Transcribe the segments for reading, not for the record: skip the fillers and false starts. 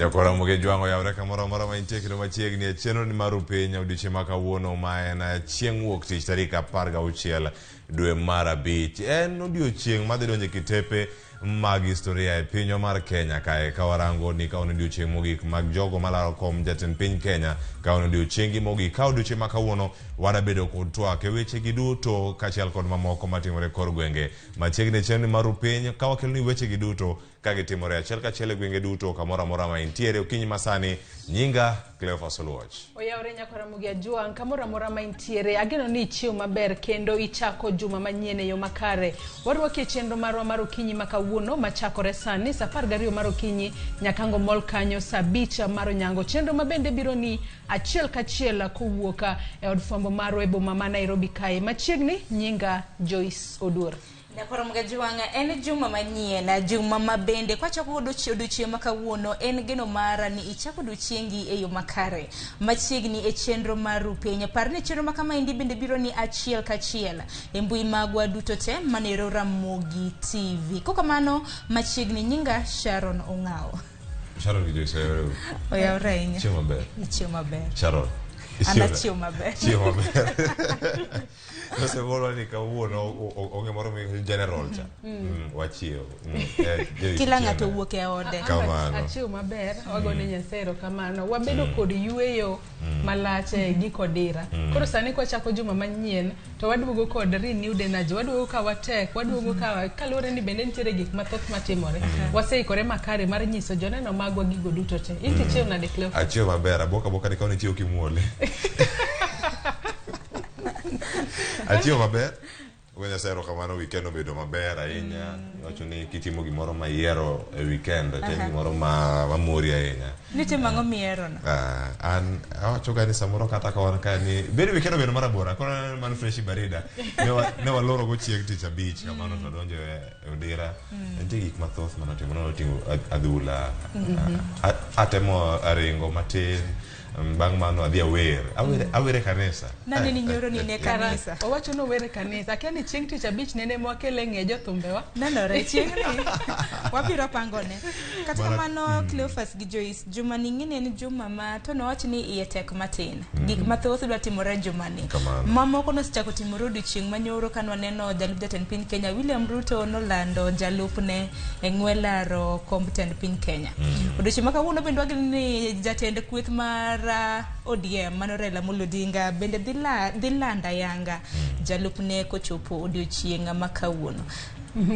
Nyakora Ramogi Jwang' oyawre kamoro amora ma intie kendo machiegni e chenro ni mar Rupiny odiochieng' ma kawuono ma en chieng' wuok tich tarik 16 dwe mar abich. En odiochieng' madhi donjo e kitepe mag historia e pinywa mar Kenya kae ka warango ni ka wan odiochieng' mogik mag jogo malaro kom jatend piny Kenya ka wan odiochieng'gi mogik ka odiochieng' ma kawuono wadabedo kod twak e wechegi duto kaachiel kod mamoko matimore kor gwenge machiegni e chenro ni mar Rupiny ka wakeloni wechegi duto ka gitimore achiel kachiel e gwenge duto kamoro amora ma intiere okinyi masani. Nyinga Cleophas Oluoch. Oyawre nyako Ramogi Ajwang' kamoro amora ma intiere, ageno ni ichiew maber kendo ichako juma manyien e yo makare. Warwaki e chenro marwa mar okinyi ma kawuono machakore sani saa 12 mar okinyi nyaka ango mol kanyo saa 5 mar onyango. Chenro ma bende biro ni achiel kachiel kowuok e od fwambo marwa e boma ma Nairobi kae. Machiegni nyinga Joyce Oduor. Nyakoro Mgajwang' en juma manyien, juma ma bende kwachako godo odiochieng' ma kawuono en geno mara ni ichako odiochiengi e yo makare. Machiegni e chenro mar Rupiny. Par ni chenro ma kamaendi bende biro ni achiel kachiel e mbui magwa duto te manero Ramogi TV. Kokamano machiegni nyinga Sharon Ong'awo. Sharon gi Joyce oyawre uru. Oyawre ahinya. Chiemo maber. Chiemo maber. Sharon. An achiewo maber. Chiemo maber. Nosemorwa ni kawuono onge moro mi general cha. Wachiew. Joyce Kila ng'ato wuok e ode. Kamano. Achiew maber, wagone Nyasaye erokamano. Wabedo kod yueyo malach e giko dira. Koro sani kwachako juma manyien to waduogo kod renewed energy, waduogo ka watek, waduogo ka kaluwore ni bende nitiere gik mathoth matimore. Waseikore makare mar nyiso joneno magwa gigo duto te. In to ichiew nade Cleophas? Achiew maber, abuok abuoka ni kawuono ichiew kimuole. Achiew maber. Ogo Nyasaye erokamano weekend obedo maber ahinya. Iwacho ni kitimo gimoro ma ihero e weekend to en gimoro ma mamori ahinya. Nitimo ang'o mihero no? An awacho ga ni samoro kata ka wan ka ni bed weekend obedo mar abora koro aneno man fresh barida ne waloro go chieng' tich abich kamano to wadonjo e odira. Nitie gik mathoth manotimo noting'o adhula. Atemo ringo matin. Bang' mano adhi awer. Awer awer e kanisa. Naneni nyoro ni ne kanisa. Owacho ni ower e kanisa. Akia ni chieng' tich abich nene mwakele ng'e jothumbewa. Nenore chieng'ni wabiro pangone. Kata kamano Cleophas gi Joyce, juma ni ing'e ni en juma ma to nowach ni iye tek matin. Gik mathoth dwa timore juma ni. Kamano. Mamoko nosechako timore odiochieng' manyoro ka nwaneno jalup jatend piny Kenya William Ruto nolando jalupne e ng'we laro komb tend piny Kenya. Odiochieng' ma kawuono bende wageno ni jatend kweth mar ODM mano Raila Amolo Odinga bende dhi lando ayanga jalupne kochopo odiochieng' ma kawuono.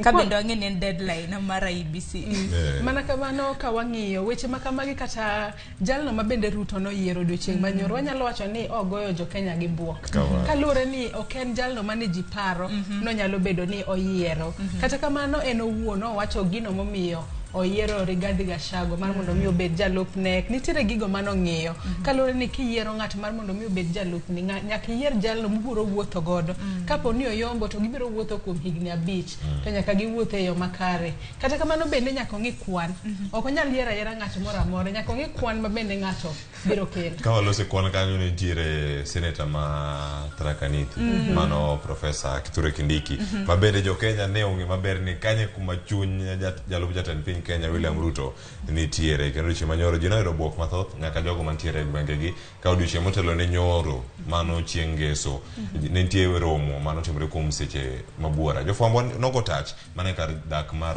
Ka bende wang'e ni en deadline mar IEBC. Mana kamano ka wang'iyo weche ma kamagi kata jalno ma bende Ruto noyiero odiochieng' manyoro wanyalo wacho ni ogoyo jo Kenya gi buok. Kaluwore ni ok en jalno mane ji paro nonyalo bedo ni oyiero. Kata kamano en owuon owacho gino momiyo oyiero Rigathi Gachagua mar mondo mi obed jalupne. Nitiere gigo manong'iyo. Kaluwore ni kiyiero ng'at mar mondo mi obed jalupni, nyaka iyier jalno mubiro wuotho godo. Kapo ni oyombo to gibiro wuotho kuom higni 5 to nyaka giwuoth e yo makare. Kata kamano bende nyaka ong'i kwan. Ok onyal yiero ayiera ng'at moro amora. Nyaka ong'i kwan ma bende ng'ato biro kelo. Ka waloso e kwan kanyo nitiere seneta ma Tharaka Nithi, mano Professor Kithure Kindiki, ma bende jo Kenya ne ong'e maber ni kanye kuma chuny jalup jatend piny Kenya William Ruto nitiere. Kendo odiochieng' manyoro ji noyudo buok mathoth nyaka jogo mantiere e gwengegi ka odiochieng' motelo ne nyoro mano chieng' ngeso ne nitie romo manotimore kuom seche mabuora. Jofwambo nogo tach mana e kar dak mar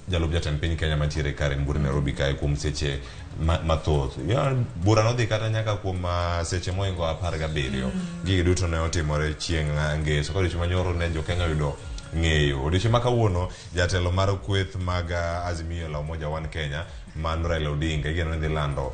jalup jatend piny Kenya mantiere kare Mburi Nairobi kae kuom seche mathoth. Bura nodhi kata nyaka kuom seche mohingo 17. Gigi duto ne otimore chieng' ngeso. Ka odiochieng' manyoro ne jo Kenya oyudo ng'eyo. Odiochieng' ma kawuono jatelo mar kweth mag Azimio la Umoja One Kenya man Raila Odinga igeno ni dhi lando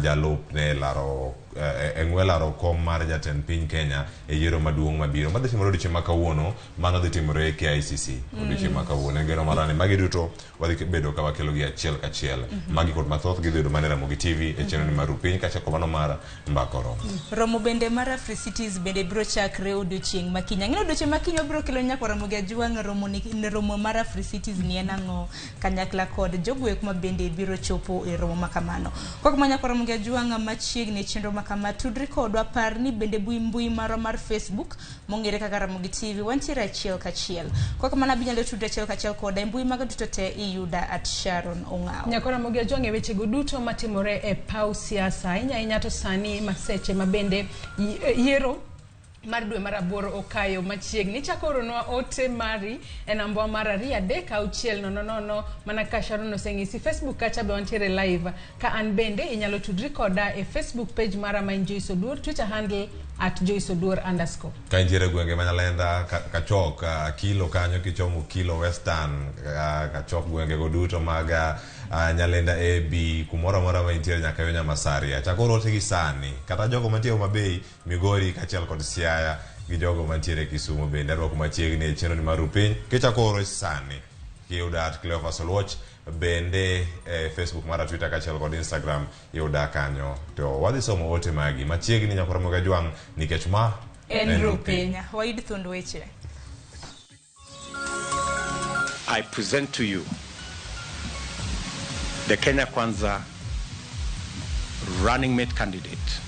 jalupne laro e ng'we laro kom mar jatend piny Kenya e yiero maduong' mabiro. Madhi timore odiochieng' ma kawuono. Mano dhi timore e KICC odiochieng' ma kawuono. En geno marwa ni magi duto wadhi bedo ka wakelo gi achiel kachiel. Magi kod mathoth gidhi yudo mana e Ramogi TV e chenro ni mar Rupiny kaachiel kod mano mar Mbaka Oromo. Romo bende mar Africities bende biro chakre odiochieng' ma kiny. Ang'e ni odiochieng' ma kiny wabiro kelo nyaka Ramogi Ajwang' romo ni romo mar Africities ni en ang'o kanyakla kod jogo eko ma bende biro biro chopo e romo makamano. Kok manya koro mga juanga machiegni chenro makama tudri kodwa par ni bende mbui marwa mar Facebook mong'ere kaka Ramogi TV wantiere achiel kachiel. Kok mana binyalo tudri achiel kachiel koda e mbui mag duto te iyuda @Sharon Ong'awo. Nyakora Ramogi Ajwang' e wechego duto matimore e paw siasa ahinya ahinya to sani maseche ma bende yiero mar dwe mar aboro okayo machiegni. Ichako oronwa ote mari e nambwa mar 2 3 6 0 0 mana ka Sharon oseng'isi. Facebook kacha be wantiere live ka an bende inyalo tudri koda e Facebook page mara ma en Joyce Oduor, Twitter handle @JoyceOduor_. Ka intiere gwenge ma Nyalenda Kachok Kilo kanyo kichomo Kilo Western Kachok gwengego duto mag Nyalenda AB kumoro amora ma intiere nyaka yo Nyamasaria. Chak oro ote gi sani kata jogo mantie Homa Bay, Migori kaachiel kod Siaya gi jogo mantiere Kisumu bende arwako machiegni e chenro ni mar Rupiny. Kichako oro sani kiyuda @Cleophas Oluoch bende e Facebook mara, Twitter kaachiel kod Instagram yuda kanyo. To wadhi somo ote magi machiegni nyakora Ramogi Ajwang' nikech ma en Rupiny. Wayud thuond weche. I present to you the Kenya Kwanza running mate candidate,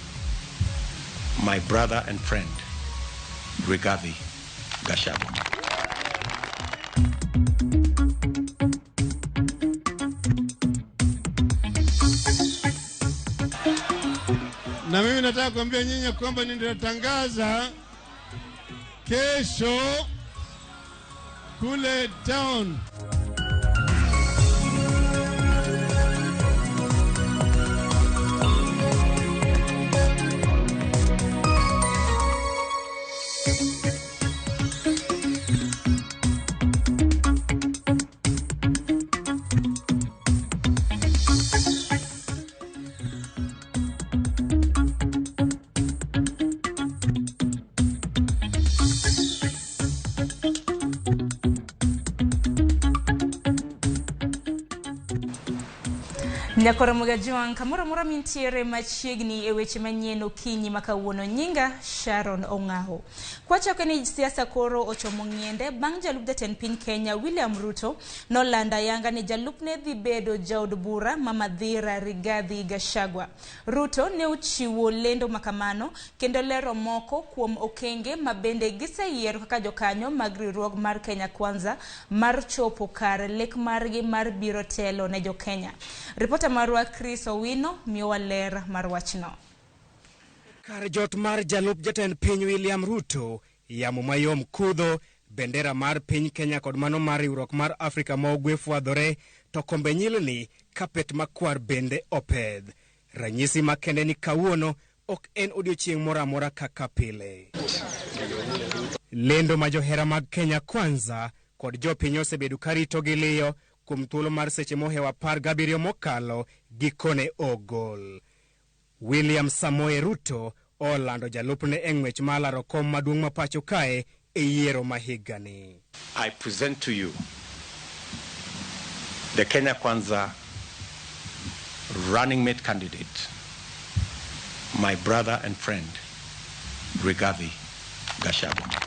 my brother and friend, Rigathi Gachagua. Na mimi nataka kuambia nyinyi kwamba nitatangaza kesho kule town. Nyakora Ramogi Ajwang' kamoro amora mintiere machiegni e weche manyien okinyi ma kawuono. Nyinga Sharon Ong'awo. Kwachako ni siasa koro ochomo ng'iende bang' jalup jatend piny Kenya William Ruto nolando ayanga ni jalupne dhi bedo jaod bura ma Mathira Rigathi Gachagua. Ruto ne ochiwo lendo makamano kendo lero moko kuom okenge ma bende giseyiero kaka jokanyo mag riwruok mar Kenya Kwanza mar chopo kar lek margi mar biro telo ne jokenya. Ripota marwa Chris Owino miyowa ler mar wachno. Kar jot mar jalup jatend piny William Ruto, yamo mayom kudho, bendera mar piny Kenya kod mano mar riwruok mar Afrika ma Ugwe fwadhore, to kombe nyilni, kapet makwar bende opedh. Ranyisi makende ni kawuono ok en odiochieng' moro amora kaka pile. Lendo ma johera mag Kenya Kwanza kod jopiny osebedo karito gi liyo kuom thuolo mar seche mohewo 17 mokalo gikone ogol. William Samoei Ruto olando jalupne e ng'wech mar laro kom maduong' ma pacho kae e yiero ma higani. I present to you the Kenya Kwanza running mate candidate, my brother and friend, Rigathi Gachagua.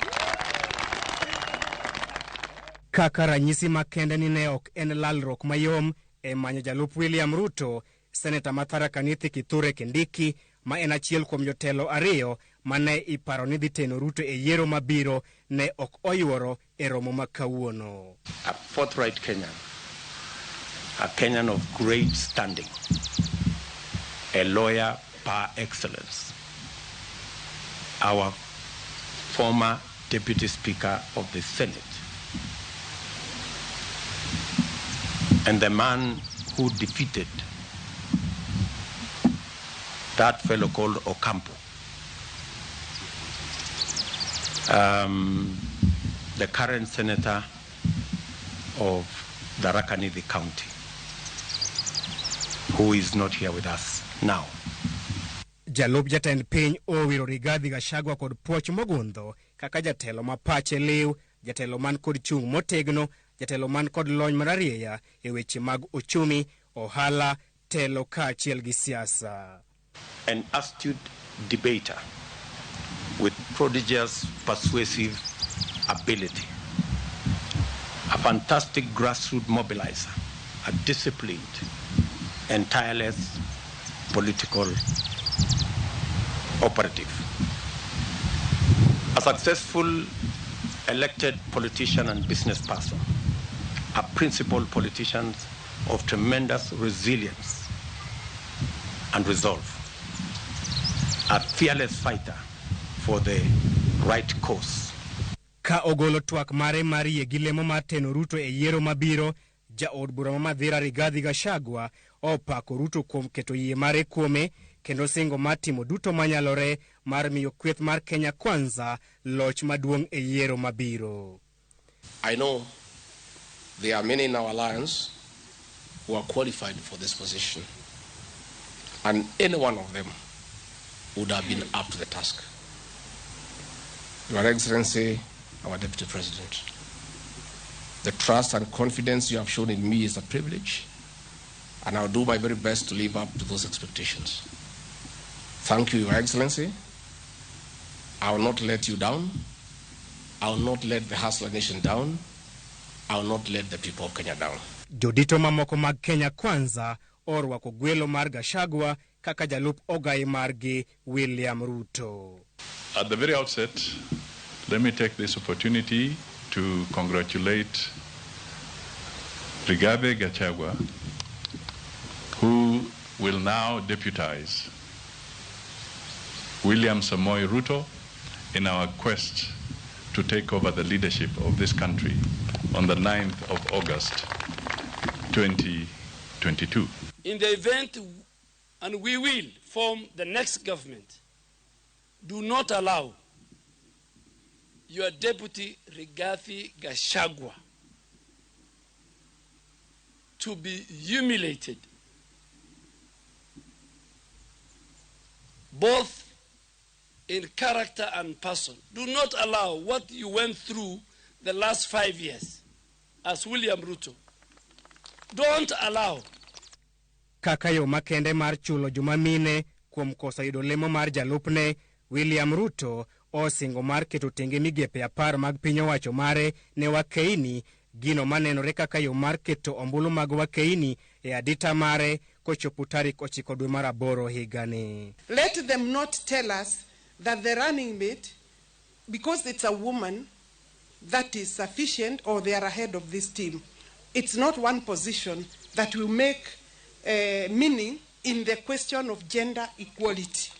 Kaka ranyisi makende ni ne ok en lalruok mayom e manyo jalup William Ruto, Seneta ma Tharaka Nithi Kithure Kindiki ma en achiel kuom jotelo ariyo mane iparo ni dhi teno Ruto e yiero mabiro ne ok oyuoro e romo ma kawuono. A forthright Kenyan, a Kenyan of great standing, a lawyer par excellence, our former Deputy Speaker of the Senate, and the man who defeated that fellow called Ocampo, the current senator of Tharaka Nithi County, who is not here with us now. Jalup jatend piny owiro Rigathi Gachagua kod puoch mogundho kaka jatelo ma pache liw, jatelo man kod chung' motegno, jatelo man kod lony mararieya e weche mag ochumi, ohala, telo kaachiel gi siasa. An astute debater with prodigious persuasive ability, a fantastic grassroots mobilizer, a disciplined and tireless political operative. A successful elected politician and business person, a principled politician of tremendous resilience and resolve, a fearless fighter for the right cause. Ka ogolo twak mare mar yie gi lemo mar teno Ruto e yiero mabiro, jaod bura ma Mathira Rigathi Gachagua opako Ruto kuom keto yie mare kuome kendo singo mar timo duto manyalore mar miyo kweth mar Kenya Kwanza loch maduong' e yiero mabiro. I know there are many in our alliance who are qualified for this position, and any one of them would have been up to the task. Your Excellency, our Deputy President, the trust and confidence you have shown in me is a privilege, and I'll do my very best to live up to those expectations. Thank you, Your Excellency. I will not let you down. I will not let the Hustler Nation down. I will not let the people of Kenya down. Jodito mamoko mag Kenya Kwanza orwako gwelo mar Gachagua kaka jalup ogai margi William Ruto. At the very outset, let me take this opportunity to congratulate Rigathi Gachagua, who will now deputize William Samoei Ruto in our quest to take over the leadership of this country on the 9th of August, 2022. In the event, and we will form the next government, do not allow your deputy Rigathi Gachagua to be humiliated, both in character and person. Do not allow what you went through the last 5 years as William Ruto. Don't allow. Kaka yo makende mar chulo joma mine kuom koso yudo lemo mar jalupne, William Ruto osingo mar keto tenge migepe 10 mag piny owacho mare ne wakeini, gino manenore kaka yo mar keto ombulu mag wakeini e adita mare kochopo tarik 9 dwe mar 8 higani. Let them not tell us that the running mate, because it's a woman, that is sufficient or they are ahead of this team. It's not one position that will make meaning in the question of gender equality.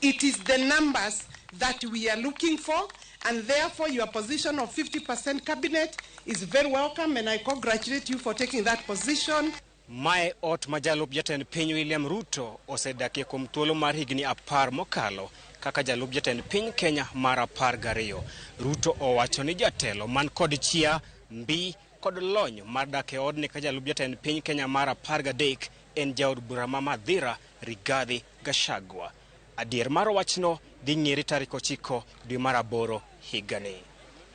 It is the numbers that we are looking for, and therefore your position of 50% cabinet is very welcome, and I congratulate you for taking that position. Mae ot ma jalup jatend piny William Ruto osedakie kuom thuolo mar higni 10 mokalo kaka jalup jatend piny Kenya mar 12. Ruto owacho ni jatelo man kod chia, mbi kod lony mar dak e odni ka jalup jatend piny Kenya mar 13 en jaod bura ma Mathira Rigathi Gachagua. Adier mar wachno dhi ng'ere tarik 9 dwe mar 8 higani.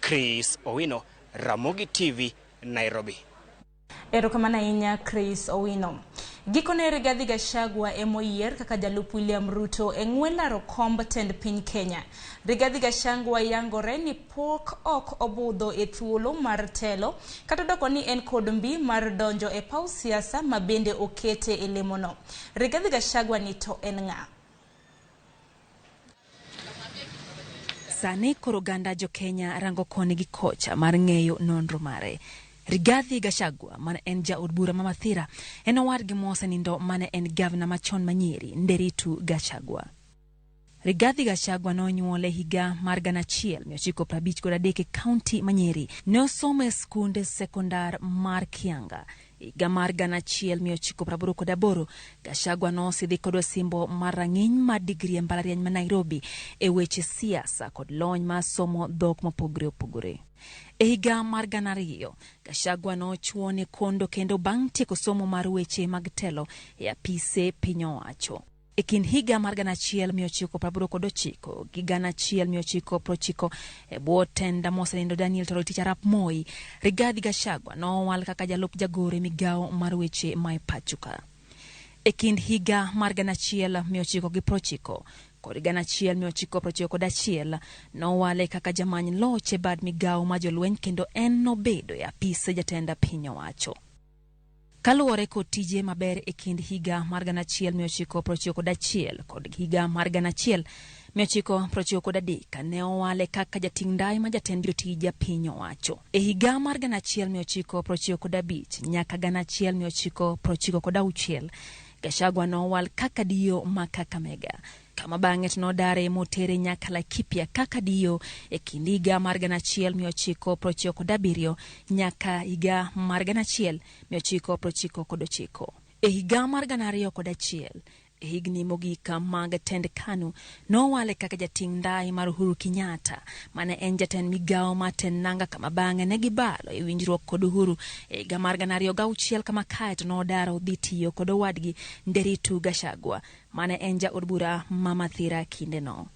Chris Owino, Ramogi TV, Nairobi. Erokamano ahinya Chris Owino. Gikone Rigathi Gachagua emoyier kaka jalup William Ruto e ng'we laro komb tend piny Kenya. Rigathi Gachagua yangore ni pok ok obudho e thuolo mar telo kata doko ni en kod mbi mar donjo e paw siasa ma bende okete e lemono. Rigathi Gachagua ni to en ng'a? Sani koro oganda jo Kenya rango koni gi kocha mar ng'eyo nonro mare. Rigathi Gachagua mane en jaod bura ma Mathira en owadgi mosenindo mane en gavana machon ma Nyeri, Nderitu Gachagua. Rigathi Gachagua nonyuole higa mar 1953 e kaunti ma Nyeri. Ne osomo e skunde sekondar mar Kianga. Higa mar 1988 Gachagua nosidhi kod osimbo mar rang'iny mar digri e mbalariany ma Nairobi e weche siasa kod lony mar somo dhok mopogore opogore. E higa mar 2000, Gachagua nochuone kondo kendo bang' tieko somo mar weche mag telo e apise piny owacho. E kind higa mar 1989 gi 1990 e bwo tenda mosenindo Daniel Toroitich arap Moi, Rigathi Gachagua nowal kaka jalup jagoro e migawo mar weche mae pacho ka. E kind higa mar 1990 kod 1991 nowale kaka jamany loch e bad migawo mar jolweny kendo en nobedo e apise jatend piny owacho. Kaluwore kod tije maber e kind higa mar 1991 kod higa mar 1993 ne owale kaka jating' ndai ma jatend jotij piny owacho. E higa mar 1995 nyaka 1996 Gachagua nowal kaka DO ma Kakamega, kama bang'e to nodare motere nyaka Laikipia kaka DO e kind higa mar 1997 nyaka higa mar 1999. E higa mar 2001, e higni mogik mag tend KANU, nowale kaka jating' ndai mar Uhuru Kenyatta, mane en jatend migawo mar tend nanga, kama bang'e ne gibalo e winjruok kod Uhuru e higa mar 2006, kama kae to nodaro dhi tiyo kod owadgi Nderitu Gachagua, mane en jaod bura ma Mathira kindeno.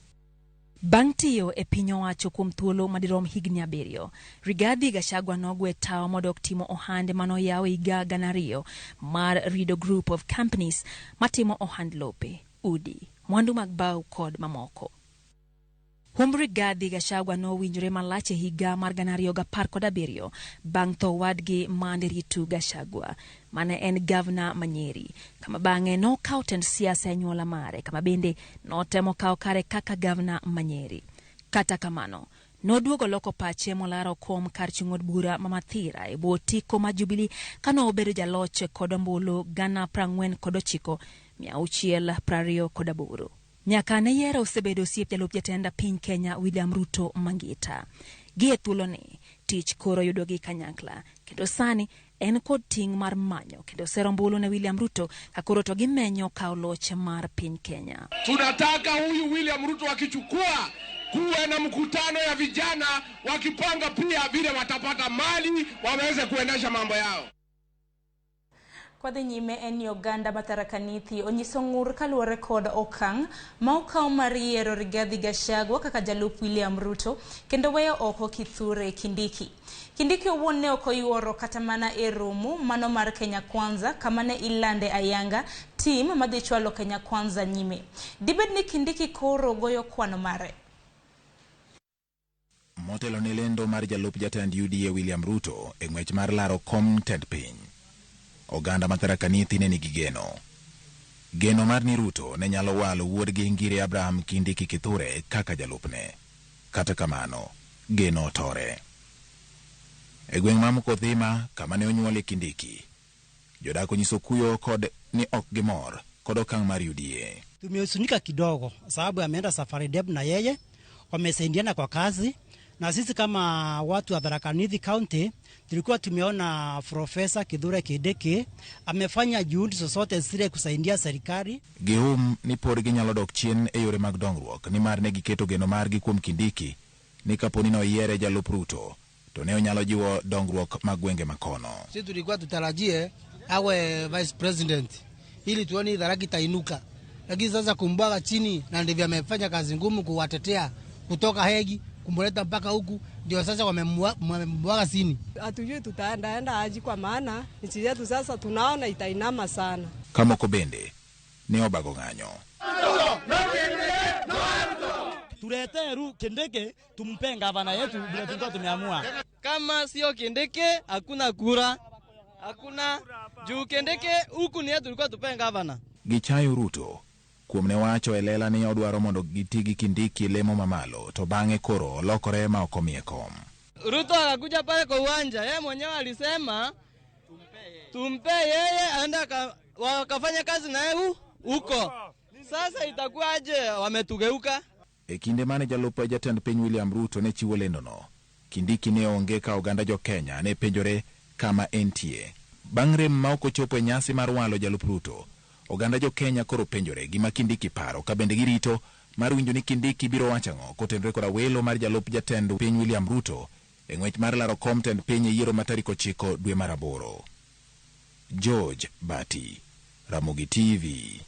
Bang' tiyo e piny owacho kuom thuolo madirom higni 7, Rigathi Gachagua nogwe tawo modok timo ohande manoyaw e higa 2000 mar Rido Group of Companies matimo ohand lope, udi, mwandu mag bao kod mamoko. Humb Rigathi Gachagua nowinjore malach e higa mar 2017 bang' tho owadgi ma Nderitu Gachagua, mane en gavana ma Nyeri, kama bang'e nokawo tend siasa e anyuola mare, kama bende notemo kawo kare kaka gavana ma Nyeri. Kata kamano, noduogo loko pache molaro kom kar chung' od bura ma Mathira e bwo otiko ma Jubilee kane obedo jaloch kod ombulu 49,628. Nyaka ne yiero osebedo osiep jalup jatend piny Kenya William Ruto Mangita. Gie thuoloni, tich koro yudogi kanyakla, kendo sani en kod ting' mar manyo kendo sero ombulu ne William Ruto ka koro to gimenyo kawo loch mar piny Kenya. Tunataka huyu William Ruto akichukua, kuwe na mkutano ya vijana wakipanga pia vile watapata mali waweze kuendesha mambo yao. Kwadhi nyime en ni oganda ma Tharaka Nithi onyiso ng'ur kaluwore kod okang' ma okaw mar yiero Rigathi Gachagua kaka jalup William Ruto kendo weyo oko Kithure Kindiki. Kindiki owuon ne ok oyuoro kata mana e romo mano mar Kenya Kwanza kama ne ilande ayanga tim madhi chwalo Kenya Kwanza nyime. Dibed ni Kindiki koro goyo kwano mare? Motelo ne lendo mar jalup jatend UDA William Ruto e ng'wech mar laro kom tend piny, oganda ma Tharaka Nithi ne nigi geno. Geno mar ni Ruto ne nyalo walo wuodgi Ngire Abraham Kindiki Kithure kaka jalupne. Kata kamano, geno otore. E gweng' ma Mukothima, kama ne onyuole Kindiki, jodak onyiso kuyo kod ni ok gimor kod okang' mar UDA. Tumehuzunika kidogo sababu ameenda safari deb na yeye, wamesaidiana kwa kazi, na sisi kama watu wa Tharaka Nithi County tulikuwa tumeona Profesa Kithure Kindiki amefanya juhudi zozote zile kusaidia serikali. Gihum ni pod ginyalo dok chien e yore mag dongruok nimar ne giketo geno margi kuom Kindiki ni kapo ni noyiere jalup Ruto to ne onyalo jiwo dongruok mag gwenge makono. Sisi tulikuwa tutarajie awe vice president ili tuone Tharaka itainuka, lakini sasa kumbwaga chini na ndivyo amefanya kazi ngumu kuwatetea kutoka Hegi kumleta mpaka huku, ndio sasa wamembwaga chini. Hatujui tutaenda aje kwa maana nchi yetu sasa tunaona itainama sana. Kamoko bende ne obago ng'anyo. Tulete Kindiki tumpe gavana yetu vile tulikuwa tumeamua. Kama sio Kindiki hakuna kura. Hakuna juu Kindiki huku ni yetu tulikuwa tupe gavana. Gichayo Ruto kuom ne wacho e lela ni odwaro mondo giti gi Kindiki lemo mamalo to bang'e koro olokore ma ok omiye kom. Ruto akakuja pale kwa uwanja, yeye mwenyewe alisema tumpe yeye aende wakafanya kazi na yeye huko. Sasa itakuwaje wametugeuka? E kinde mane jalup jatend piny William Ruto ne chiwo lendono, Kindiki ne onge ka oganda jo Kenya ne penjore kama entie. Bang' rem ma ok ochopo e nyasi mar walo jalup Ruto, oganda jo Kenya koro penjore gima Kindiki paro ka bende girito mar winjo ni Kindiki biro wacho ang'o kotenore koda welo mar jalup jatend piny William Ruto e ng'wech mar laro kom tend piny e yiero ma tarik 9 dwe mar 8. George Bati, Ramogi TV.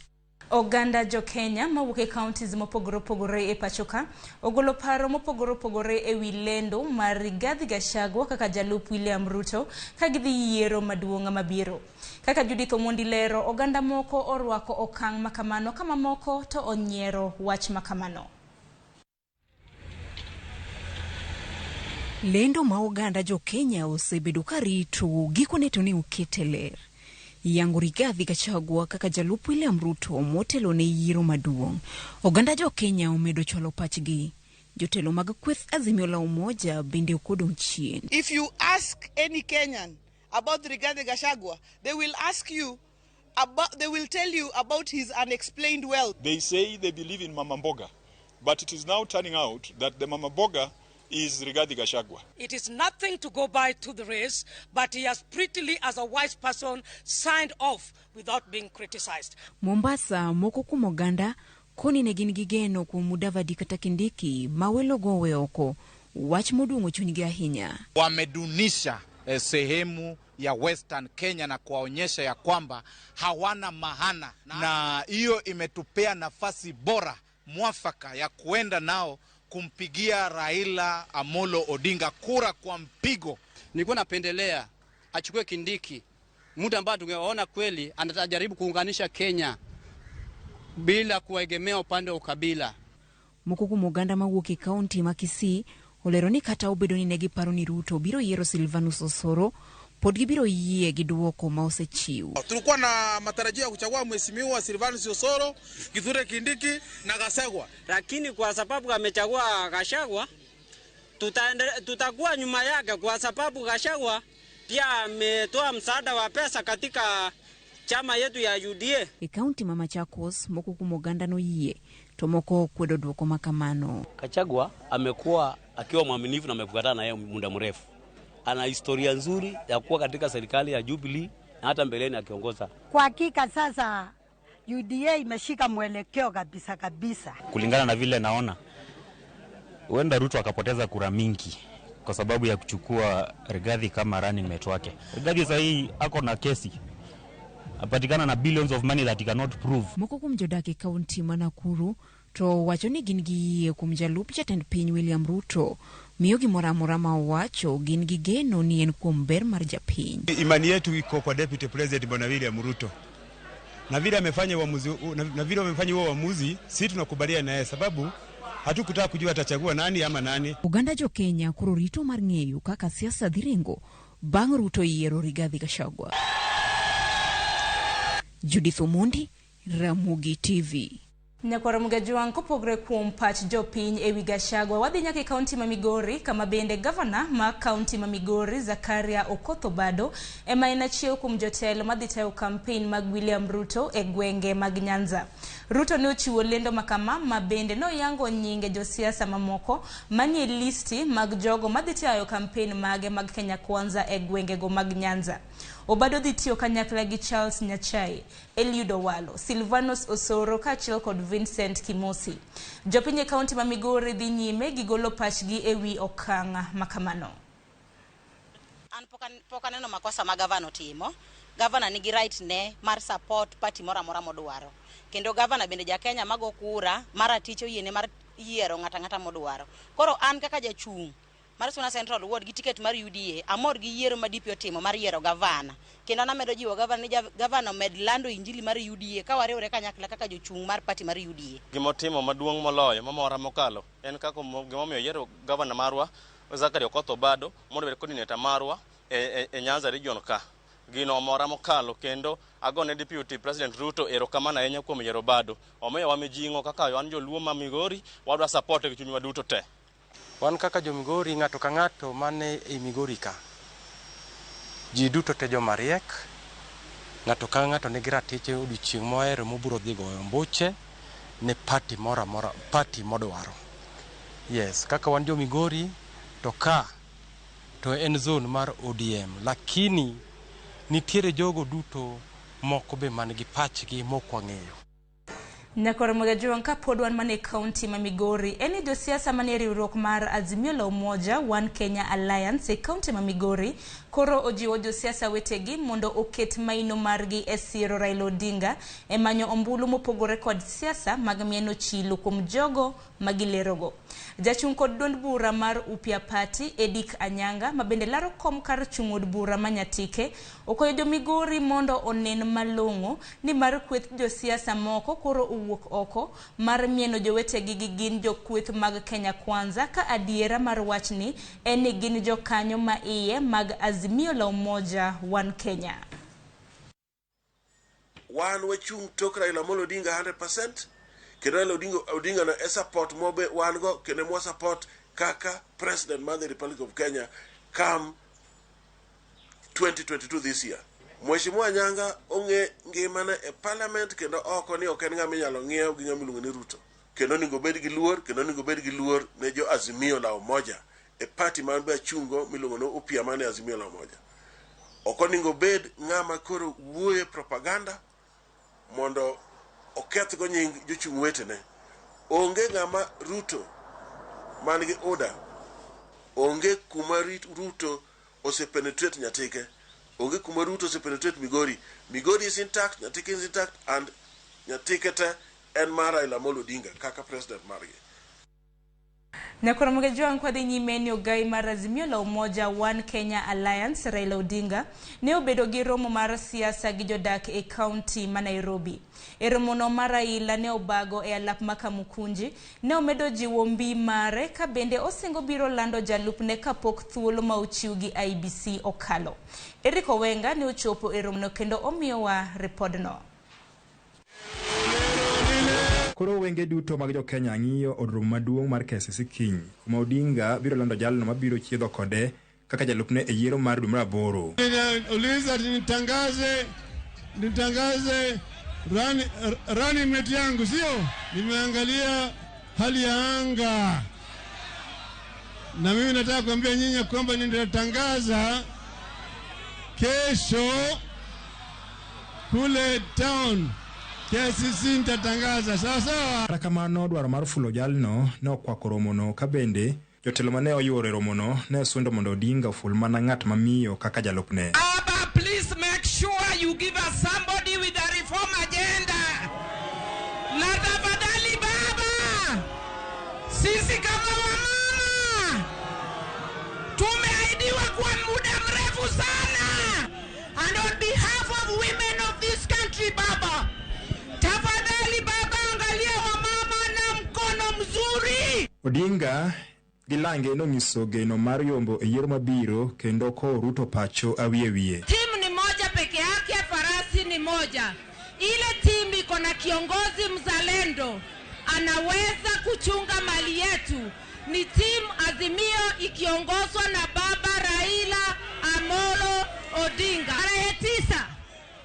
Oganda jo Kenya mawuok e counties mopogore opogore e pachoka ogolo paro mopogore opogore e wi lendo mar Rigathi Gachagua kaka jalup William Ruto ka gidhi yiero maduong' mabiro. Kaka Judith Omondi lero, oganda moko orwako okang' makamano kama moko to onyiero wach makamano. Lendo ma oganda jo Kenya osebedo ka rito gikone to ne okete ler. Yango Rigathi Gachagua kaka jalup William Ruto motelo ne yiero maduong'. Oganda jo Kenya omedo chwalo pachgi. Jotelo mag kweth Azimio la Umoja bende ok odong' chien. If you ask any Kenyan about Rigathi Gachagua, they will ask you about, they will tell you about his unexplained wealth. They say they believe in Mama Mboga, but it is now turning out that the Mama Mboga is Rigathi Gachagua. It is nothing to go by to the race, but he has prettily, as a wise person, signed off without being criticized. Mombasa, moko kuom oganda koni ne gin gi geno kuom Mudavadi kata Kindiki ma welogo owe oko, wach moduong'o chunygi ahinya. Wamedunisha sehemu ya Western Kenya na kuwaonyesha ya kwamba hawana maana, na hiyo imetupea nafasi bora mwafaka ya kuenda nao kumpigia Raila Amolo Odinga kura kwa mpigo. Nilikuwa napendelea achukue Kindiki, muda ambao tungeona kweli anajaribu kuunganisha Kenya bila kuegemea upande wa ukabila. Moko kuom oganda mawuok e kaunti ma Kisii olero ni kata obedo ni ne giparo ni Ruto biro yiero Silvanus Osoro, pod gibiro yie gi duoko ma osechiw. Tulikuwa na matarajio ya kuchagua mheshimiwa Silvanus Osoro, Kithure Kindiki na Gachagua, lakini kwa sababu amechagua Gachagua tutakuwa nyuma yake, kwa sababu Gachagua pia ametoa msaada wa pesa katika chama yetu ya UDA. E kaunti ma Machakos, moko kuom oganda noyie to moko okwedo duoko ma kamano. Gachagua amekuwa akiwa mwaminifu na amefuatana na yeye muda mrefu. Ana historia nzuri ya kuwa katika serikali ya Jubilee na hata mbeleni akiongoza. Kwa hakika sasa UDA imeshika mwelekeo kabisa kabisa. Kulingana na vile naona, huenda Ruto akapoteza kura mingi kwa sababu ya kuchukua Rigathi kama running mate wake. Rigathi sasa hii ako na kesi, apatikana na billions of money that he cannot prove. Moko kuom jodak e kaunti ma Nakuru to wacho ni gin gi yie kuom jalup jatend piny William Ruto miyo gimoro amora ma owacho gin gi geno ni en kuom ber mar japiny. Imani yetu iko kwa Deputy President Bwana William Ruto, na vile amefanya uamuzi, na vile amefanya huo uamuzi, sisi tunakubaliana naye, sababu hatukutaka kujua atachagua nani ama nani. Oganda jo Kenya koro rito mar ng'eyo kaka siasa dhi ringo bang' Ruto yiero Rigathi Gachagua. Judith Omondi, Ramogi TV. Nyakwar Mugajwang' kopogre kuom pach jopiny ewi Gachagua, wadhi nyaka e kaunti ma Migori kama bende gavana ma kaunti ma Migori Zakaria Okoth Obado ema en achiel kuom jotelo madhi tayo kampen mag William Ruto e gwenge mag Nyanza. Ruto ne ochiwo lendo makama ma bende noyango nyinge josiasa mamoko manie listi mag jogo madhi tayo kampen mage mag Kenya Kwanza e gwengego mag Nyanza. Obado dhi tiyo kanyakla gi Charles Nyachai, Eliud Owalo, Silvanus Osoro kaachiel kod Vincent Kimosi. Jopiny e kaunti ma Migori dhi nyime gi golo pachgi ewi okang' makamano. An pok aneno makosa ma gavana otimo. Gavana nigi right ne mar support party moro amora modwaro. Kendo gavana bende ja Kenya mago kura mar ratich oyiene mar yiero ng'ata ng'ata modwaro. Koro an kaka jachung' mar Suna Central Ward gi ticket mar UDA, amor gi yiero ma DP otimo mar yiero gavana. Kendo an amedo jiwo gavana ni gavana omed lando injili mar UDA ka wariwore kanyakla kaka jochung' mar party mar UDA. Gimotimo maduong' moloyo mamora mokalo en kaka gimomiyo yiero gavana marwa Zachary Okoth Obado mondo obed coordinator marwa e Nyanza region ka. Gino omora mokalo kendo agone Deputy President Ruto erokamano ahinya kuom yiero Obado. Omiyowa mijing'o kaka wan joluo ma Migori wadwa support gi chunywa duto te. Wan kaka jo Migori, ng'ato ka ng'ato mane e Migori ka, ji duto te joma riek, ng'ato ka ng'ato nigi ratiche odiochieng' mohero mobiro dhi goyo ombuche ne party moro amora, party modwaro. Yes, kaka wan jo Migori to ka to en zone mar ODM, lakini nitiere jogo duto moko be man gi pachgi mok wang'eyo. Nyakwar Mugajwang' kapod wan mana e kaunti ma Migori, en ni josiasa manie riwruok mar Azimio la Umoja One Kenya Alliance e kaunti ma Migori koro ojiwo josiasa wetegi mondo oket maino margi e siro Raila Odinga e manyo ombulu mopogore kod siasa mag mieno chilo kuom jogo magilerogo. Jachung' kod duond bura mar Upya Party Edick Anyanga ma bende laro kom kar chung' od bura ma Nyatike okwayo jo Migori mondo onen malong'o ni mar kweth josiasa moko koro owuok oko mar mieno jowetegi gi gin jokweth mag Kenya Kwanza ka adiera mar wachni en ni gin jokanyo ma iye mag Azimio la Umoja One Kenya. Wan wachung' tok Raila Amolo Odinga 100%, kendo Raila Odinga no e support mobe wan go kendo mwa support kaka president mar the Republic of Kenya come 2022 this year. Mheshimiwa Anyanga ong'e ngimane e parliament kendo oko ni ok en ng'ama inyalo ng'iew gi ng'ama iluongo ni Ruto. Kendo onego obed gi luor, kendo onego obed gi luor ne jo Azimio la Umoja e party man be achungo miluongo ni Upya mane Azimio la Umoja. Ok onego obed ng'ama koro wuoye propaganda mondo okethgo nying jochung' wetene. Onge ng'ama Ruto man gi UDA, onge kuma Ruto osepenetrate Nyatike, onge kuma Ruto osepenetrate Migori. Migori is intact, Nyatike is intact, and Nyatike te en mar Raila Amolo Odinga kaka president margi. Nyakoromoge Jwang' kwadhi nyime ni ogai mar Azimio la Umoja One Kenya Alliance Raila Odinga ne obedo gi romo mar siasa gi jodak e kaunti ma Nairobi. E romono ma Raila ne obago e alap ma Kamukunji, ne omedo jiwo mbi mare ka bende osingo biro lando jalupne kapok thuolo ma ochiw gi IEBC okalo. Eric Owenga ne ochopo e romono kendo omiyowa ripodno. Koro wenge duto mag jo-Kenya ng'iyo od romo maduong' mar KICC kiny, kuma Odinga biro lando jalno mabiro chiedho kode kaka jalupne e yiero mar dwe mar aboro. Uliza nitangaze running mate yangu, sio? Nimeangalia hali ya anga, na mimi nataka kuambia nyinyi kwamba nitatangaza kesho kule town KICC, nitatangaza sawa sawa. Kata kamano, dwaro mar fulo jalno ne okwako romono ka bende jotelo mane oyuoro e romono ne osundo mondo Odinga oful mana ng'at mamiyo kaka jalupne. Baba, please make sure you give us somebody with a reform agenda. Na tafadhali baba, sisi kama wamama tumeahidiwa kwa muda mrefu sana. And on behalf of women of this country, baba, tafadhali baba, angalia wamama na mkono mzuri. Odinga gi lange nonyiso geno mar yombo e yiero mabiro kendo kowo Ruto pacho awiye wiye. Timu ni moja peke yake, farasi ni moja. Ile timu iko na kiongozi mzalendo, anaweza kuchunga mali yetu. Ni timu Azimio ikiongozwa na baba Raila Amolo Odinga. Tarehe 9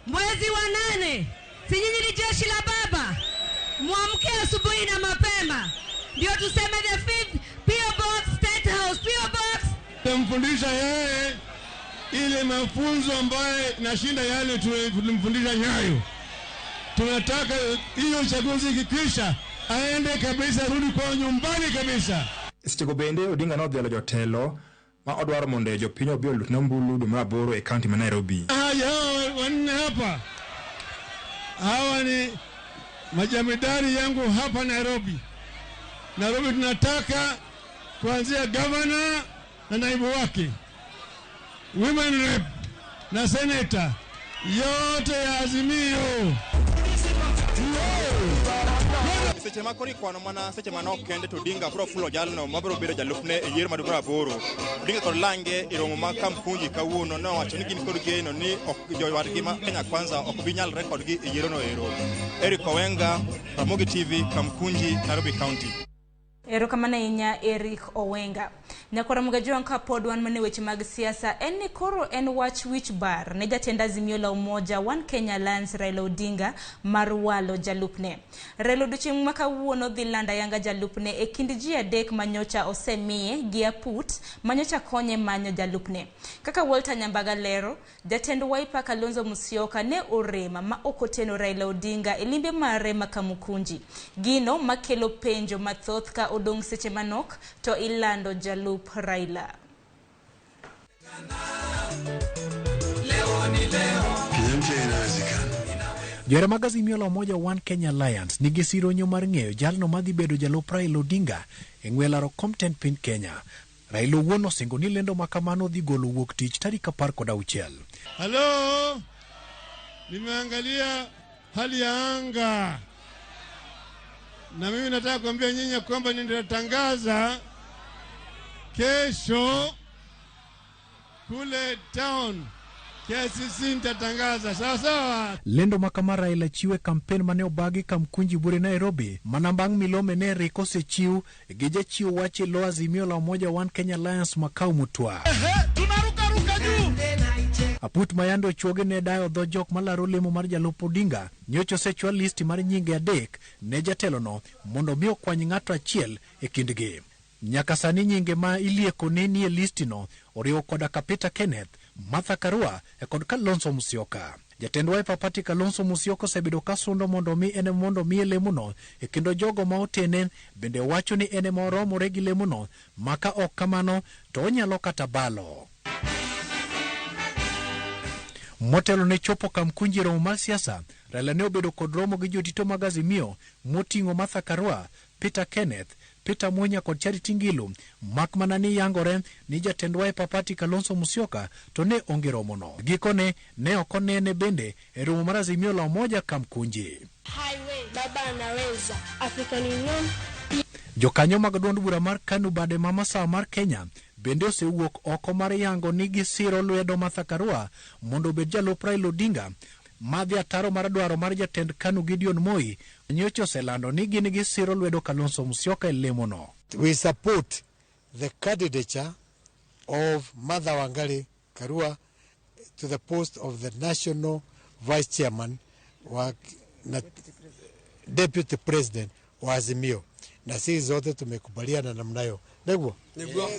mwezi wa 8, si nyinyi ni jeshi la baba? Muamke asubuhi na mapema, ndio tuseme the 5th P.O. Box State House, P.O. Box. Tamfundisha yeye ile mafunzo ambaye nashinda yale tulimfundisha Nyayo. Tunataka hiyo uchaguzi ikikwisha aende kabisa, rudi kwa nyumbani kabisa. Sechego bende Odinga nodhialo jotelo ma odwaro mondo jopiny obi olutne ombulu dwe mar aboro e kaunti ma Nairobi. Haya, wanne hapa, hawa ni majamidari yangu hapa Nairobi. Nairobi tunataka kuanzia governor na naibu wake, women rep na senator, yote ya Azimio. Seche ma koro ikwano mana seche manok kende to Odinga biro fulo jalno mabiro bedo jalupne e yiero mar dwe mar aboro. Odinga kod lange e romo ma Kamkunji kawuono nowacho ni gin kod geno ni jowadgi ma Kenya Kwanza ok bi nyalre kodgi e yiero no ero. Eric Owenga, Ramogi TV, Kamkunji, Nairobi County. Erokamano ahinya Eric Owenga. Nyakwara Mugajwang' kapod wan mana e weche mag siasa en ni koro en wach wich bar ne jatend Azimio la Umoja One Kenya Alliance Raila Odinga mar walo jalupne. Raila odiochieng' ma kawuono dhi lando ayanga jalupne e kind ji adek manyocha osemiye gi aput manyocha konye manyo jalupne. Kaka Walter Nyambaga lero, jatend Wiper Kalonzo Musyoka ne orema ma ok oteno Raila Odinga e limbe mare ma Kamukunji. Gino makelo penjo mathoth ka odong' seche manok to ilando jalup Raila. Johera mag Azimio la Umoja One Kenya Alliance nigi sironyo mar ng'eyo jalno madhi bedo jalup Raila Odinga e ng'we laro kom tend piny Kenya. Raila owuon osingo ni lendo ma kamano dhi golo wuok tich tarik 16. Halo, nimeangalia hali ya anga, na mimi nataka kuambia nyinyi kwamba nitatangaza kesho kule town KCC nitatangaza. Sawa sawa. Lendo ma kama Raila chiwe kampen mane obagi Kamkunji Buore Nairobi mana bang' milome ne rik osechiw gi jachiw wach e lo Azimio la Umoja One Kenya Alliance Makau Mutua. Tunarukaruka juu. Aput ma yande ochuogi ne dayo dho jok malaro lemo mar jalup Odinga nyocha osechwal listi mar nyinge 3 ne jatelono mondo mi okwany ng'ato achiel e kindgi. Nyaka sani nyinge ma ilieko ne nie listino oriwo koda ka Peter Kenneth, Martha Karua kod Kalonzo Musyoka. Jatend Wiper Party Kalonzo Musyoka osebedo ka sundo mondo mi en mondo miye lemono, e kendo jogo ma otene bende wacho ni en ema oromore gi lemono, ma ka ok kamano to onyalo kata balo. Motelo ne chopo Kamkunji e romo mar siasa, Raila ne obedo kod romo gi jotito mag Azimio moting'o Martha Karua, Peter Kenneth, Peter Munya kod Charity Ngilu, mak mana ni yangore ni jatend Wiper Party Kalonzo Musyoka to ne onge romono. Gikone ne ok onene bende e romo mar Azimio la Umoja Kamkunji. Highway, baba anaweza. African Union. Jokanyo mag duond bura mar KANU bade ma masawa mar Kenya bende osewuok oko mar yango ni gisiro lwedo Martha Karua mondo obed jalup Raila Odinga. Madhi ataro mar dwaro mar jatend KANU Gideon Moi nyocha oselando ni gin gisiro lwedo Kalonzo Musyoka e lemono. We support the candidature of Martha Wangari Karua to the post of the National Vice Chairman wa na Deputy President wa Azimio. Na sisi zote tumekubaliana namna hiyo. Ndivyo? Ndivyo.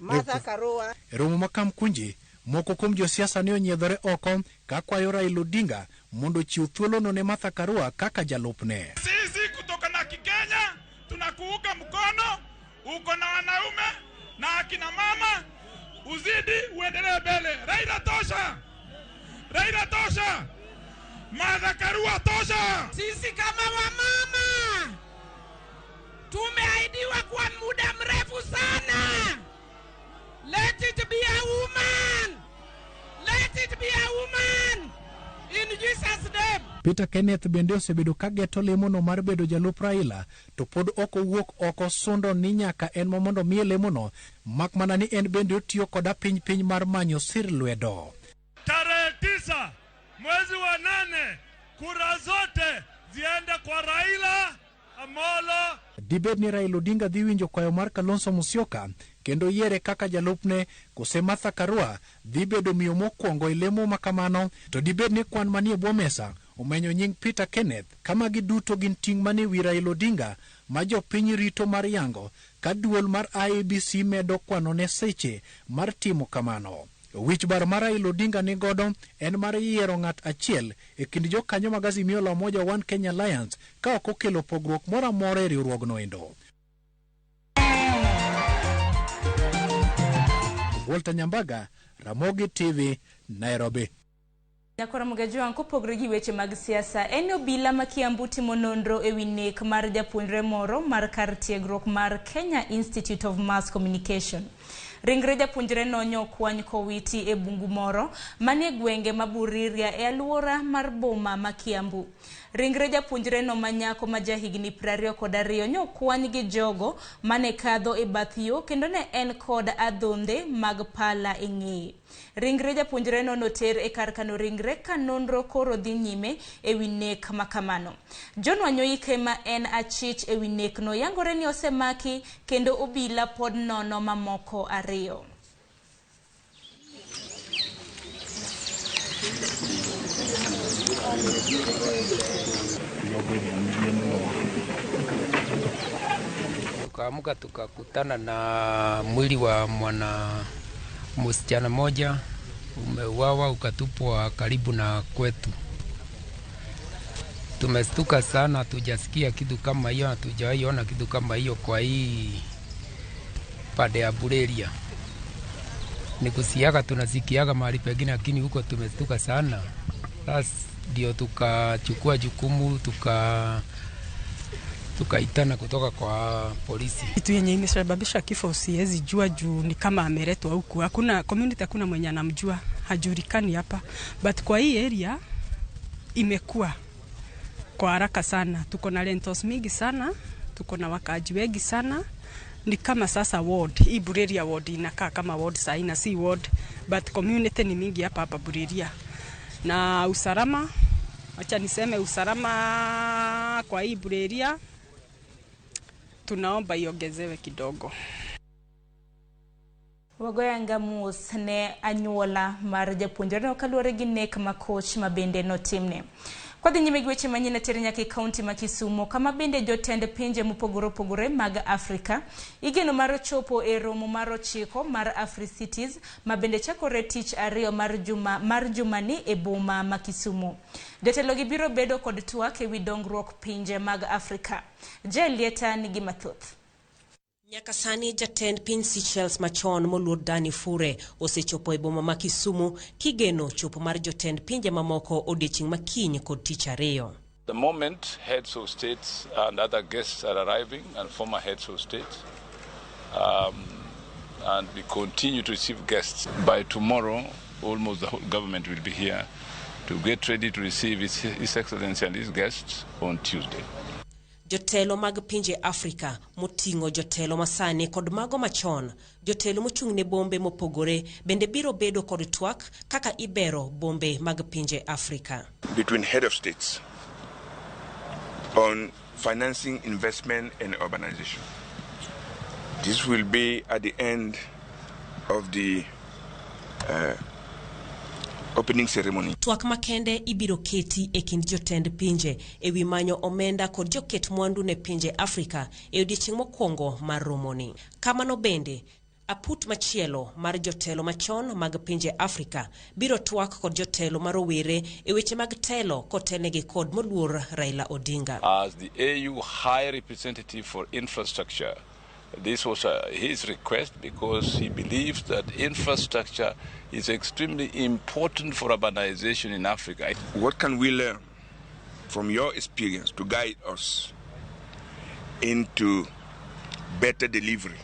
Martha Karua. Romo ma Kamkunji moko kuom josiasa ne onyiedhore oko ka kwayo Raila Odinga mondo ochiw thuolono ne Martha Karua kaka jalupne. Sisi kutoka na Kikenya tunakuunga mkono, uko na wanaume na akina mama, uzidi uendelee mbele. Raila tosha! Raila tosha! Martha Karua tosha! Sisi kama wamama tumeahidiwa kwa muda mrefu sana. Let it be a woman. Let it be a woman. In Jesus' name. Peter Kenneth bende osebedo ka geto lemono mar bedo jalup Raila, to pod ok owuok oko sundo ni nyaka en ma mondo miye lemono, mak mana ni en bende otiyo koda piny piny mar manyo sir lwedo. Tarehe 9 mwezi wa 8 kura zote ziende kwa Raila Amolo. Dibed ni Raila Odinga dhi winjo kwayo mar Kalonzo Musyoka kendo yiere kaka jalupne, kose Martha Karua dhi bedo miyo mokwongo e lemo ma kamano, to dibed ni kwan manie bwo mesa omenyo nying Peter Kenneth, ka magi duto gin ting' manie wi Raila Odinga ma jopiny rito mar yango ka duol mar IEBC medo kwanone seche mar timo kamano. Wich bar mar Raila Odinga ni godo en mar yiero ng'at achiel e kind jokanyo mag Azimio la Umoja One Kenya Alliance ka ok okelo pogruok moro amora e riwruogno endo. Walter Nyambaga, Ramogi TV, Nairobi. Nyakora Mugajwang' kopogre gi weche mag siasa, en obila ma Kiambu timo nonro ewi nek mar japuonjre moro mar kar tiegruok mar Kenya Institute of Mass Communication. Ringre japuonjre no nyokwany kowiti e bungu moro manie gwenge ma Buriria e alwora mar boma ma Kiambu. Ringre japuonjre no ma nyako ma jahigni 22 nyokwany gi jogo mane kadho e bath yo kendo ne en kod adhonde mag pala e ng'eye. Ringre japuonjre no noter e kar kano ringre ka nonro koro dhi nyime ewi nek ma kamano. John Wanyoike ma en achich ewi nek no yangore ni osemaki kendo obila pod nono mamoko ariyo. Tukaamka tukakutana na mwili wa mwana msichana moja umeuawa ukatupwa karibu na kwetu. Tumestuka sana, hatujasikia kitu kama hiyo, hatujawahi ona kitu kama hiyo kwa hii pande ya Bureria. Ni kusiaga tunasikiaga mahali pengine, lakini huko tumestuka sana. Sasa ndio tukachukua jukumu, tukaitana kutoka kwa polisi. Kitu yenye imesababisha kifo siwezi jua juu ni kama ameletwa huku. Hakuna community, hakuna mwenye anamjua, hajulikani hapa. But kwa hii area imekuwa kwa haraka sana. Tuko na rentals mingi sana, tuko na wakaaji wengi sana. Ni kama sasa ward hii Bureria ward inakaa kama ward sahi na si ward, but community ni mingi hapa hapa Bureria. Na usalama, acha niseme usalama kwa hii Bureria tunaomba iongezewe kidogo. Wagoyanga mos ne anyuola mar japuonjreno kaluwore gi nek ma koch ma bende notimne. Kwadhi nyime gi weche manyien tere nyaka e kaunti ma Kisumu kama bende jotend pinje mopogore opogore mag Afrika igeno mar chopo e romo mar 9 mar AfriCities ma bende chakore tich ariyo mar jumani e boma ma Kisumu. Jotelo gi biro bedo kod twak ewi dongruok pinje mag Afrika. Jelieta nigi mathoth. Nyaka sani jatend piny Seychelles machon moluor Dani Fure osechopo e boma ma Kisumu kigeno chopo mar jotend pinje mamoko odiechieng' ma kiny kod tich ariyo. The moment heads of states and other guests are arriving, and former heads of states, and we continue to receive guests. By tomorrow, almost the whole government will be here to get ready to receive His Excellency and his guests on Tuesday. Jotelo mag pinje Afrika moting'o jotelo masani kod mago machon, jotelo mochung' ne bombe mopogore bende biro bedo kod twak kaka ibero bombe mag pinje Afrika. Between head of states on financing, investment and urbanization. This will be at the end of the opening ceremony. Twak makende ibiro keti e kind jotend pinje ewi manyo omenda kod joket mwandu ne pinje Afrika e odiechieng' mokwongo mar romoni. Kamano bende, aput machielo mar jotelo machon mag pinje Afrika biro twak kod jotelo ma rowere e weche mag telo kotelnegi kod moluor Raila Odinga. As the AU High Representative for Infrastructure, this was his request because he believes that infrastructure is extremely important for urbanization in Africa. What can we learn from your experience to guide us into better delivery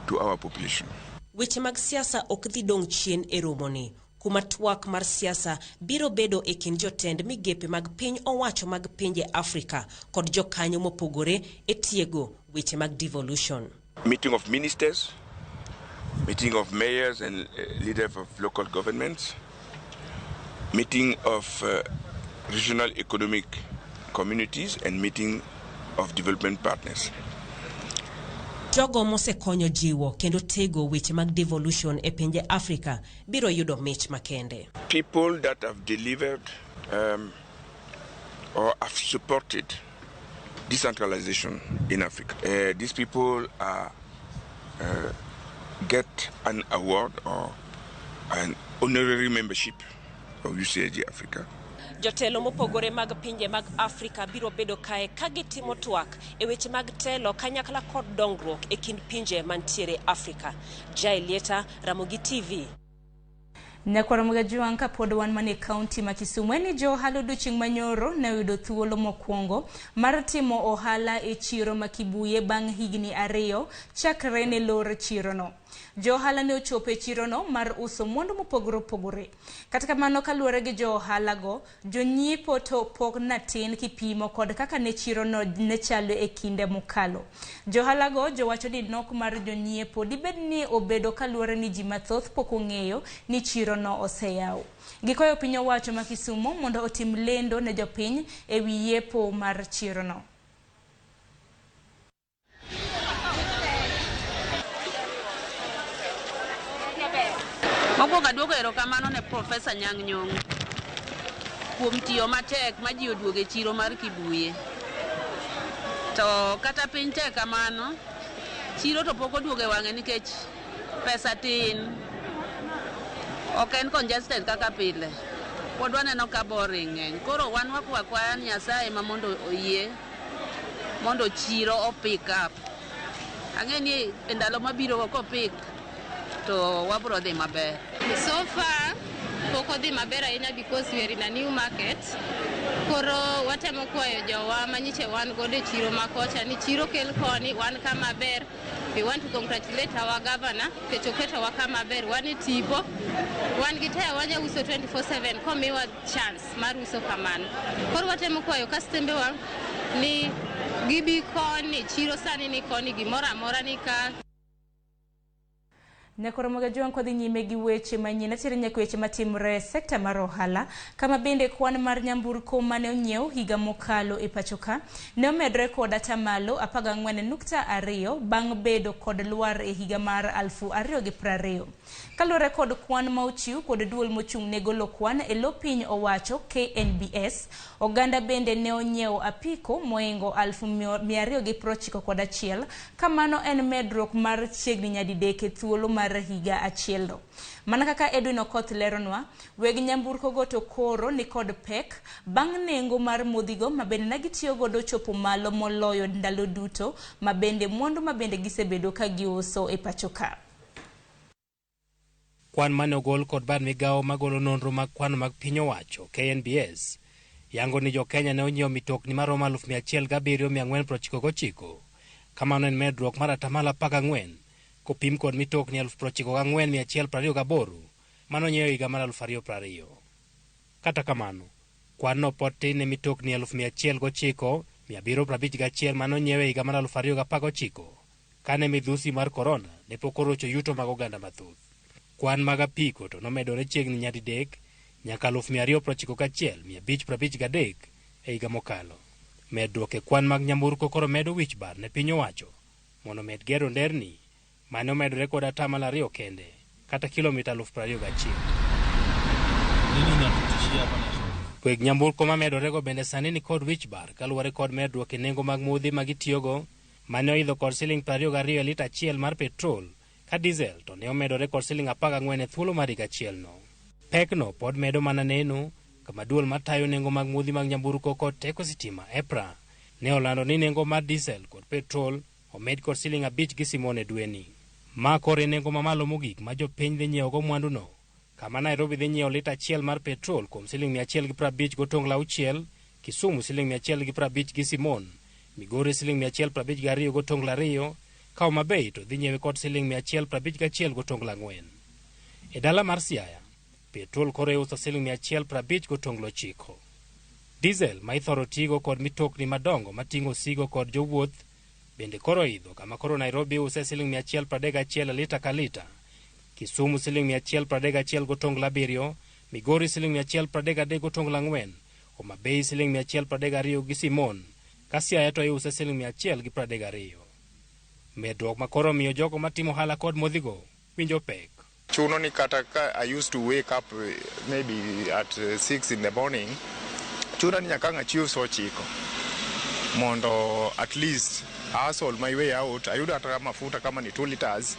to our population? Weche mag siasa ok dhi dong' chien e romoni, kuma twak mar siasa biro bedo e kind jotend migepe mag piny owacho mag pinje Afrika kod jokanyo mopogore e tiego weche mag devolution. Meeting of ministers, meeting of mayors and leaders of local governments, meeting of regional economic communities and meeting of development partners. Jogo mosekonyo jiwo kendo tego weche mag devolution e pinje Afrika biro yudo mich makende. People that have delivered or have supported decentralization in Africa. These people are, get an award or an honorary membership of UCSG Africa. Jotelo mopogore mag pinje mag Afrika biro bedo kae ka gitimo twak e weche mag telo kanyakla kod dongruok e kind pinje mantiere Afrika. Jaelieta, Ramogi TV. Nyakwar Mugajuang kapod wan mane kaunti ma Kisumu en ni jo ohala odiochieng' manyoro ne oyudo thuolo mokwongo mar timo ohala e chiro ma Kibuye bang' higni 2 chakre ne lor chirono. Jo ohala ne ochopo e chirono mar uso mwandu mopogore opogore. Kata kamano kaluwore gi jo ohala go, jonyiepo to pok natin kipimo kod kaka ne chirono ne chalo e kinde mokalo. Jo ohala go jowacho ni nok mar jonyiepo dibed ni obedo kaluwore ni ji mathoth pok ong'eyo ni chiro no oseyaw. Gikoyo piny owacho ma Kisumu mondo otim lendo ne jopiny ewi yiepo mar chirono. Mokwongo aduoko erokamano ne Profesa Anyang' Nyong'o kuom tiyo matek ma ji oduogo e chiro mar Kibuye. To kata piny tek kamano, chiro to pok oduogo e wang'e nikech pesa tin. Ok en congested kaka pile. Pod waneno ka boring ng'eny. Koro wan wakwa akwaya Nyasaye ma mondo oyie mondo chiro o pick up. Ang'e ni e ndalo mabiro go kopick to wabro dhi maber. So far pok odhi maber ahinya because we are in a new market. Koro watemo kwayo jowa manyiche wan godo e chiro ma kocha ni chiro kel koni wan kama ber. We want to congratulate our governor nikech oketowa kama ber, wan e tipo, wan gi taya wanya uso 24/7 komiwa chance mar uso kamano. Koro watemo kwayo kastembewa ni Gibi koni, chiro sani ni koni, gimoro amora ni ka. Nyakoro Jwang' kodhi nyime gi weche manyien atere nyaka weche matimore e sekta mar ohala kama bende kwan mar nyamburko mane onyiew higa mokalo e pacho ka ne omedore kod atamalo 14.2 bang' bedo kod lwar e higa mar 2020. Kaluwore kod kwan ma ochiw kod duol mochung' ne golo kwan e lo piny owacho KNBS, oganda bende ne onyiewo apiko moingo 291 ka mano en medruok mar chiegni nyadidek e thuolo mar higa achielno. Mana kaka Edwin Okoth leronwa, weg nyamburko go to koro ni kod pek bang' nengo mar modhigo ma bende ne gitiyo godo chopo malo moloyo ndalo duto ma bende mwandu ma bende gisebedo ka giuso e pacho ka. Kwan mane ogol kod bad migawo magolo nonro mag kwano mag piny owacho KNBS yango ni jo-Kenya ne onyiewo mitokni maromo 107,499 kamano en medruok mar atamalo 14 kopim kod mitokni 94,128 mane onyiew higa mar 2020. Kata kamano, kwan no pod tin ne mitokni 109,751 mane onyiew e higa mar 2019 kane midhusi mar korona ne pok orocho yuto mag oganda mathoth. Kwan mag apiko to nomedore chiegni nyadidek nyaka 291,553 e higa mokalo. Medruok e kwan mag nyamburko koro medo wich bar ne piny owacho mondo omed gero nderni mane omedore kod atamalo 2 kende kata kilomita 21,000. Weg nyamburko mamedorego bende sani ni kod wich bar kaluwore kod medruok e nengo mag modhi ma gitiyogo mane oidho kod siling 22 e lita achiel mar petrol ka diesel to ne omedore kod siling 14 e thuolo mar higa achielno. Pekno pod medo mana neno kama duol matayo nengo mag modhi mag nyamburko kod teko sitima EPRA ne olando ni nengo mar diesel kod petrol omed kod siling 5 gi simon e dweni. Ma koro e nengo mamalo mogik ma jopiny dhi nyiewogo mwanduno, kama Nairobi dhi nyiewo lita achiel mar petrol kuom siling 150.6, Kisumu siling 150 gi simon, Migori siling 152.2, ka Homa Bay to dhi nyiewe kod siling 151.4. E dala mar Siaya, petrol koro iuso siling 150.9. Diesel ma ithoro tigo kod mitokni madongo mating'o osigo kod jowuoth bende koro idho kama koro Nairobi use siling 131 e lita ka lita, Kisumu siling 131.7, Migori siling 133.4, Homa Bay siling 132 gi simon, ka Siaya to iuse siling 132. Medruok ma koro miyo jogo matimo ohala kod modhigo winjo pek. Chuno ni kata ka I used to wake up maybe at 6 in the morning, chuno ni nyaka ang' achiew sa 9 mondo at least hustle my way out, ayud kata mafuta kama ni 2 liters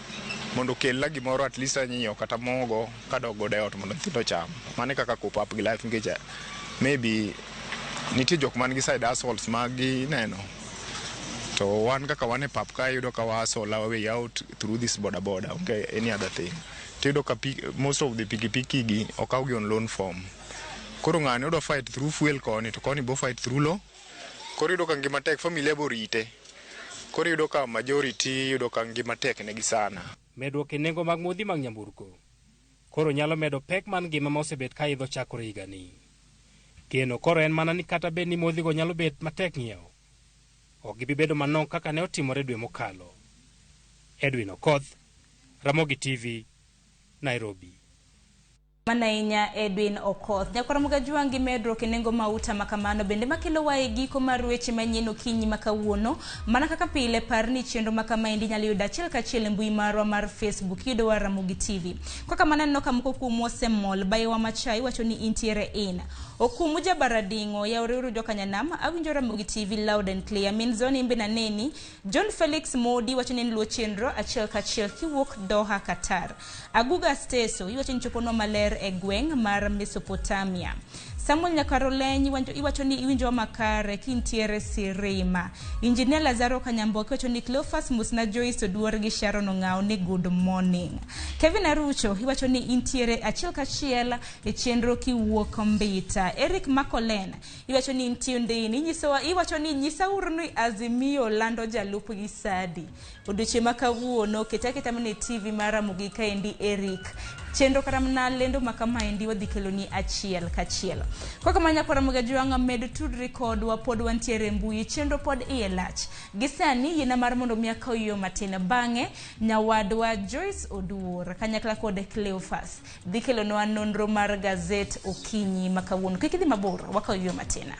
mondo okelna gimoro at least anyiewo kata mogo kadok godo e ot mondo nyithindo ocham. Mano e kaka cope up gi life nikech maybe nitie jok man gi side hustles ma gineno to wan kaka wan e pap ka iyudo ka wa hustle our way out through this boda boda, onge any other thing. To iyudo ka most of the pikipiki gi okaw gi on loan form. Koro ng'ani odwa fight through fuel koni to koni bo fight through loan. Koro iyudo ka ngima tek, familia bo rite. Koro iyudo ka majority iyudo ka ngima tek negi sana. Medruok e nengo mag modhi mag nyamburko koro nyalo medo pek mar ngima ma osebet ka idho chakore higani. Geno koro en mana ni kata bed ni modhigo nyalo bet matek ng'iewo, ok gibi bedo manok kaka ne otimore dwe mokalo. Edwin Okoth, Ramogi TV, Nairobi. Mana ahinya Edwin Okoth. Nyakwar Ramogi gi medruok e nengo mauta makamano bende makelo wa e giko mar weche manyien okinyi ma kawuono. Mana kaka pile, par ni chenro ma kamaendi inyalo yudo achiel kachiel e mbui marwa mar Facebook, iyudowa Ramogi TV. Kaka kamano aneno ka moko kuomu osemol, bayowa machai wacho ni intiere in. Okumu jabarading'o, yawreuru jokanyanam, awinjo Ramogi TV loud and clear. Min Zoni imbe naneni. John Felix Modi wacho ni en luwo chenro achiel kachiel kiwuok Doha, Qatar. Aguga Steso iwacho ni choponwa maler e gweng' mar Mesopotamia. Samuel Nyakaroleny iwacho ni iwinjowa makare kintiere Sirima. Engineer Lazaro Kanyamboki wacho ni Cleophas Musna Joyce Oduor gi Sharon Ong'aw ni good morning. Kevin Arucho iwacho ni intiere achiel kachiel e chenro kiwuok Mbita. Eric Makolen iwacho ni intie ndini, inyisowa iwacho ni nyisauru ni Azimio lando jalup gi Sadi. Odiochieng' ma kawuono keta aketa mana e TV mar Ramogi kaendi Eric. Chenro kata mana lendo ma kamaendi wadhi keloni achiel kachiel. Kwa kamano nyakwara Moga Jwang' med tudri kodwa, pod wantiere e mbui, chenro pod iye lach. Gi sani yiena mar mondo mi akaw yo matin bang'e nyawadwa Joyce Oduor kanyakla kod Cleophas dhi kelonwa nonro mar gazet okinyi ma kawuono. Kik idhi mabor, wakaw yo matin.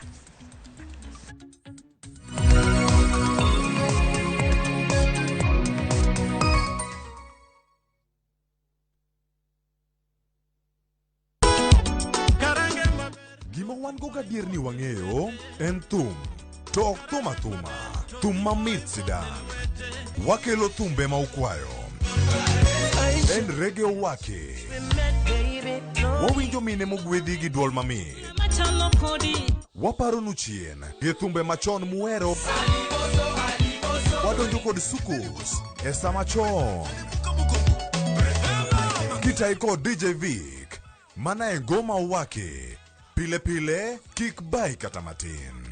Gima wan go gadier ni wang'eyo en thum, to ok thum athuma, thum mamit sidang'. Wakelo thumbe ma ukwayo. En Reggae Owake. Wawinjo mine mogwedhi gi duol mamit. Waparonu chien gi thumbe machon muhero. Wadonjo kod sukus e sama chon. Kitai kod DJ Vic, mana e Ngoma Owake. Pile pile, kik bai kata matin.